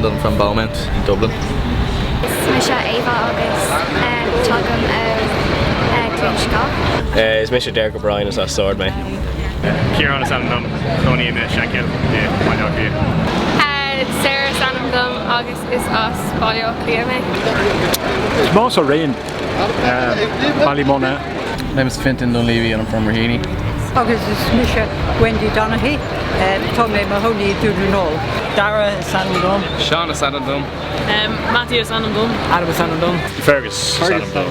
dom from Beaumont in Dublin. Is mise Ava agus tagaim ó Cluain Sceach. Is mise Derek O'Brien is as Sord mé. Ciarán is ainm dom, cónaím i Shankill i mBaile Átha Cliath. Sarah is ainm dom agus is as Baile Átha Cliath mé. Tomás Ó Riain, Ballymoney. My name is Fintan Dunleavy and I'm from Raheny. Agus is mise Wendy Donaghy, tá mé i mo chónaí i Dún na nGall. Dara is ainm dom. Seán is ainm dom. Matthew is ainm dom. Adam is ainm dom. Fergus is ainm dom.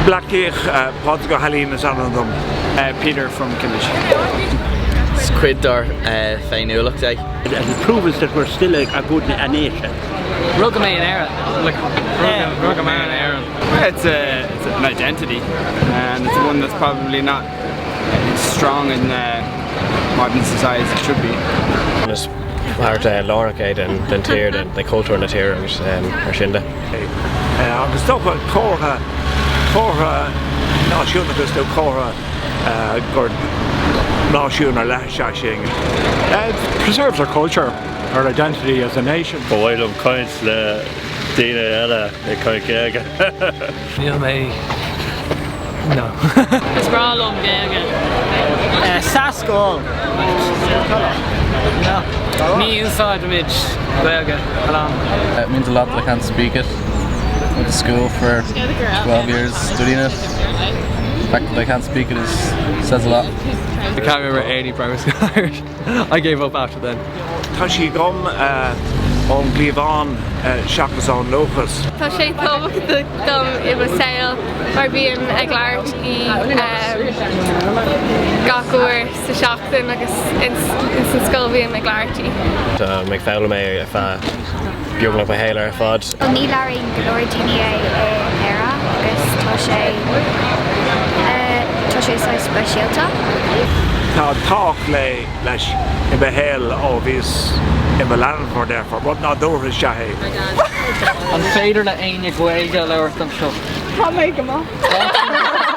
Bleá Cliath, Pádraig Ó hAilín is ainm dom. Peter from Cambridge. Is cuid dár féiniúlacht é. It proves that we're still a good nation. Rugadh mé in Éire. Rugadh mé in Éirinn. It's, a, it's an identity and it's one that's probably not as strong in uh, modern society as it should be. Is páirt lárnach é den den tír den den cultúr na tíre agus mar sin de. Agus dócha comhartha comhartha náisiúnachas nó comhartha gur náisiún ar leith is ea sinn. It preserves our culture, our identity as a nation. Ba mhaith liom caint le daoine eile ag caint Gaeilge. Níl mé no. Is breá liom Gaeilge. Sa scoil. Ní úsáidimid Gaeilge a lán. It means a lot that I can't speak it. Went to school for 12 years studying it. The fact that I can't speak it is, says a lot. I can't remember any primary school Irish. I gave up after then. Tá sí agam ón gcliabhán seachas ón ndúchas. Tá sé tábhachtach dom i mo saol mar bím ag labhairt í gach uair sa seachtain agus ins an scoil bím ag labhairt í. Tá mé ag foghlaim é ar feadh beagnach mo shaol ar fad. Ní labhraíonn go leor daoine é in Éire agus tá sé tá sé saghas speisialta. Tá tábhacht le leis i mo shaol ó bhíos i mo leanbh mar déarfá, rud nádúrtha is ea é. An féidir le éinne Gaeilge a labhairt anseo? Tá mé go maith.